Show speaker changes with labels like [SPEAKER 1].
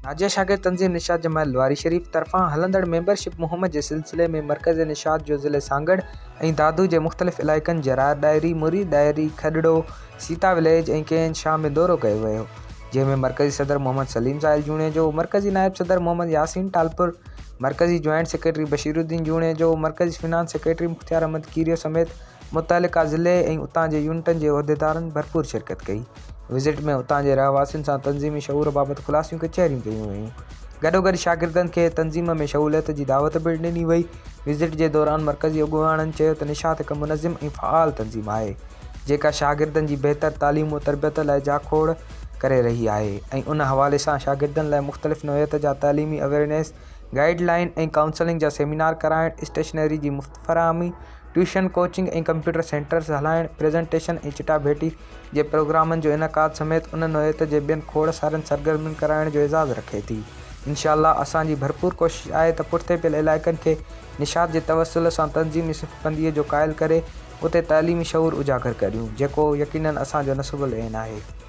[SPEAKER 1] ناجيه شاگرد تنظيم نشاط جماعت لواري شريف طرفان هلندڙ ميمبرشپ مهم جي سلسلي ۾ مرڪز نشاط جو ضلعي سانگهڙ ۽ دادو جي مختلف علائقن جرار ڏاهري، مريد ڏاهري، کڏڙو، سيتا وليج ۽ ڪي اين شاهه ۾ دورو ڪيو ويو جنهن ۾ مرڪزي صدر محمد سليم ساحل جوڻيجو، مرڪزي نائب صدر محمد ياسين ٽالپر، مرڪزي جوائنٽ سيڪريٽري بشيرالدين جوڻيجو، مرڪزي فنانس سيڪريٽري مختيار احمد ڪيريو سميت متعلقه ضلعي ۽ اتان جي يونٽن جي عهديدارن ڀرپور شرڪت ڪئي. وزٽ ۾ اتان جي رهواسين سان تنظيمي شعور بابت خلاصيون ڪچهريون ڪيون ويون. گڏوگڏ شاگردن کي تنظيم ۾ شعوليت جي دعوت پڻ ڏني وئي. وزٽ جي دوران مرڪزي اڳواڻن چيو ته نشاط هڪ منظم ۽ فعال تنظيم آهي، جيڪا شاگردن جي بهتر تعليم و تربيت لاء جاکوڙ ڪري رهي آهي ۽ ان حوالي سان شاگردن لاء مختلف نوعيت جا تعليمي اويئرنيس، گائيڊ لائين ۽ ڪائونسلنگ جا سيمينار ڪرائڻ، اسٽيشنري جي مفت فراهمي، ٽيوشن، ڪوچنگ ۽ ڪمپيوٽر سينٽرز هلائڻ، پريزنٽيشن ۽ چٽاڀيٽي جي پروگرامن جو انعقاد سميت ان نوعيت جي ٻين کوڙ سارين سرگرمين ڪرائڻ جو اعزاز رکي ٿي. انشاء الله اسان جي ڀرپور ڪوشش آهي ته پٺتي پيل علائقن کي نشاط جي توسل سان تنظيمي صف بنديء جو قائل ڪري اتي تعليمي شعور اجاگر ڪريون جيڪو يقيناً اسان جو نصب العين آهي.